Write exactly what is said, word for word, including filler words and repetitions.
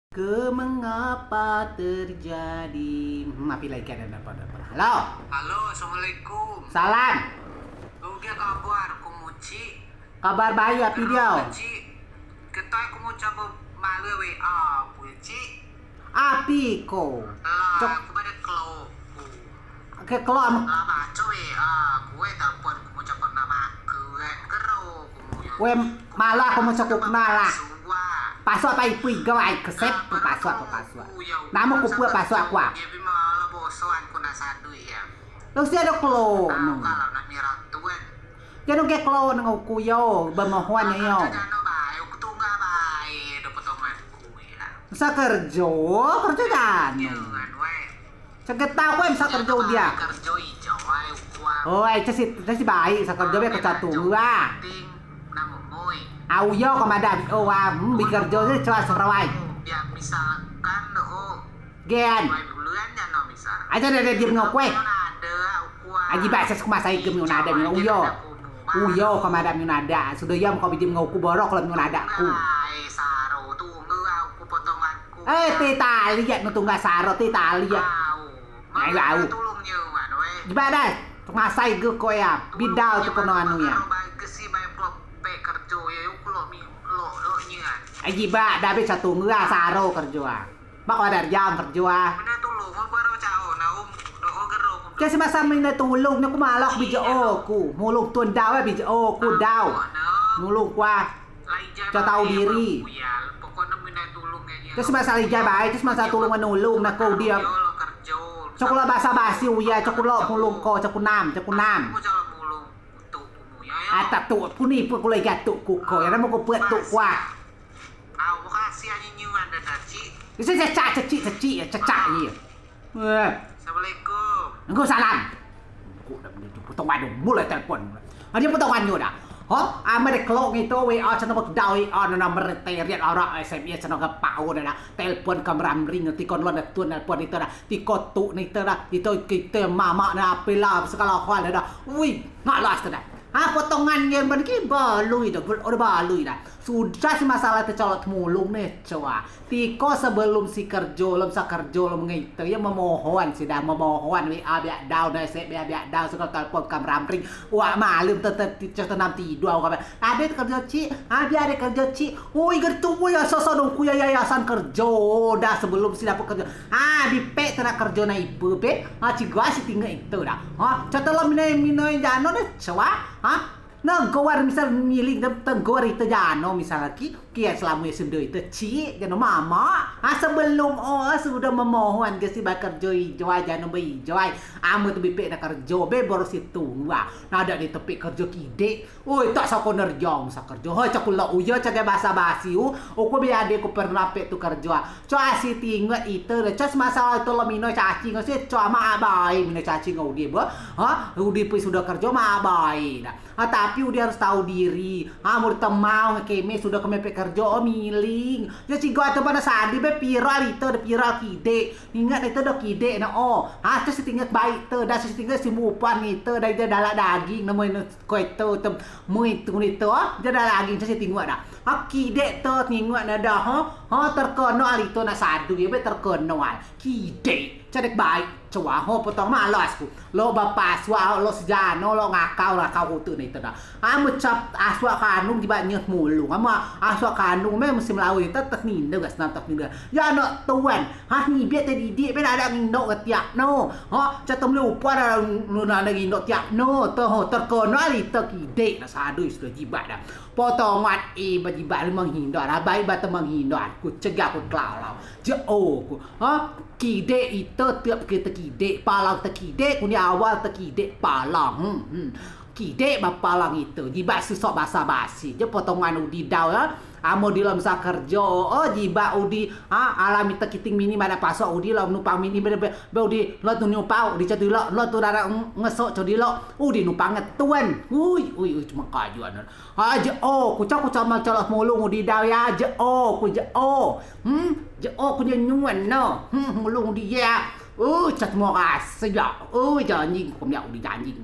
Ke mengapa terjadi? Hmm, api lagi ada dapat dapat. Halo. Halo, assalamualaikum. Salam. Oke, kabar ku muci. Kabar baik, api dia. Muci. Ketai ku muca malu W A ku, Cik. Api ko. Lah, aku pada kelo. Ke kelo. Lah, baca W A ku, eh, telepon ku muca pernah maku, eh, kero ku muyo. Weh, malah ku muca ku kenal lah. Pasok apa ipu iga ai kesep ku pasok apa pasok. Namen ku pue pasok aku ah. Dia bi malah bosan ku nak sadui ya. Lu si ada kelo. Kalau nak mirah tuan. Jano ke kelo ngen uku yo, bemohon yo. Jano bae, uku tunggal bae, do potongan ku ya. Mesa kerjo, kerjo jano. Jangan, weh. Segetau kue mesa kerjo dia. Kerjo ijo, weh, uku ah. Oi, cesi, cesi baik, mesa kerjo be kecatung lah. Ting, namu moi. Au yo kemada bi, oh, ah, hmm, bi kerjo ni coa serawai. Biar misalkan, oh. Gen. Aja deh, deh, diem ngau kue. Aji bae ses ku masai gem ngun ada ngun uyo. Uyo kemada ngun ada. Sudo yam ko bi diem ngau ku borok lem ngun ada ku. Eh, ti tali ya nu tunggal saro, ti tali ya. Ayo, au. Jiba dah, masai ge ko ya. Bidal tu kono anu ya. Aji ba, dah be satu nggak saro kerjo ah. Bak ada jam kerjo ah. Ke semasa mine tulung ne ku malok bi jeo ku. Mulung tun dau bi jeo ku dau. Mulung ku ah. Coa tau diri. Ke semasa lijai bae, ke semasa tulung menulung ne ku dia. Cok lok basa basi uya, cok lok mulung ko, cok nam, cok nam. Ata tu ku ni pun ku lagi tu ku ko. Ya namen ku pet tu ku ah. Au, makasih anyi nyuan dah, Cik. Isi cecak, cecik, cecik ya, cecak ye. Eh. Assalamualaikum. Waalaikumsalam. Ku dah benda tu potongan tu, mulai telepon. Ada potongan nyo dah. Ho, ama de kelok ngitu, W A ceno bedau, W A nana mereteriat ora S M S ceno ke pau dah. Telepon ke meramring, tiko lon dah tun telepon itu dah. Tiko tu ni itu dah. Itu kite mama na apelah segala hal dah. Ui, ngalas tu dah. Ha, potongan yang ben ki balui dah, bel-, udah balui dah. Sudah si masalah te colok temulung ne, coa. Tiko sebelum si kerjo, lem sa kerjo, lem ngite, ya memohon si dah, memohon, W A biak dau, dah sek biak, biak dau, sekarang telepon kam ramring. Wak malem te, te, te, te nam tidur, kau. Ade kerjo, Cik? Ha, biak ade kerjo, Cik. Oi, gertu, oi, asal-asal dong ku ya yayasan kerjo, dah sebelum si dapet kerjo. Ha, bi pek te nak kerjo na ipe, pek. Ha, ciga si tinggal itu dah. Ha, cata lo minoi, minoi jano deh, coa. Ha, negor misal miling tem-, tegor ite jano misal lagi, kia selama ya sendiri ite, Cik, jano mama. Ha, sebelum, oh, sudah memohon ke si ba kerjo ijo ai, jano ba ijo ai. Amen te bi pek nak kerjo, be baru si tunggu. Nah, ada di tepi kerjo kidek. Oi, tak sako nerjong sa kerjo. Hoi, cak ku lok uyo, cak ke basa basi u. Uku bi ade ku pernah pek tu kerjo. Coa si tinget ite de. Coa si masalah ite lo minoi cacing, si coa ma abai minoi cacing udi be. Ha, udi pui sudah kerjo ma abai dah. Ha, tapi udi harus tau diri. Ha, mur temau ngekeme sudah keme pek kerjo, oh, miling. Ya cigo ate pada sadi be piral ite de piral kidek. Inget ite de kidek ne, oh. Ha, tu si tinget baik te, dah si tinget si mupan ite, dah ite dalak daging, nemu ine koi te, te, mui tu ni te, oh. Ite dalak daging, tu si tinget dah. Ha, kidek te, tinget ne dah, ha. Ha, terkenal ite nak sadu, ya, be terkenal. Kidek, cedek baik, coa, ho, potong malas ku. Lo bapasuak, lo sejano, lo ngakau, ngakau kute ne ite dah. Amen cap asuak kanung jibeak nyeh mulung. Amen asuak kanung me musim lawe ite tes ninde gas nam tes ninde. Ya anak tuan, ha ngibiak te didik be nak ada ngindo ke tiak no. Ha, cak temle upa ada nuna ada ngindo tiak no. Te ho terkenal ite kidek nak sadui sudah jibeak dah. Potongan e ba jibeak lu menghindar, abai ba te menghindar. Ku cegah ku kelalau. Jeo ku. Ha, kidek ite tiap kite kidek, palang te kidek, ku ni awal te kidek palang. Hmm, hmm. Kidek ba palang ite, jibeak sesok basa basi. Je potongan udi dau, ya. Amen di lem sa kerjo, oh, jibeak udi, ha, alam ite kiting mini madeak pasok udi, lem numpang mini be, be, be udi, lo tu numpang, udi cedilo, lo tu dara ng-, ngesok cedilo, udi numpang ngetuen. Ui, ui, ui, cuma kajuan. Ha, jeo, ku cak, ku cak mal colok mulung udi dau, ya, jeo, ku jeo. Hmm, jeo, ku nyenyuan, no. Hmm, mulung udi, ya. Uh, cak mau kasih, ya. Uh, janji, ku miak udi janji.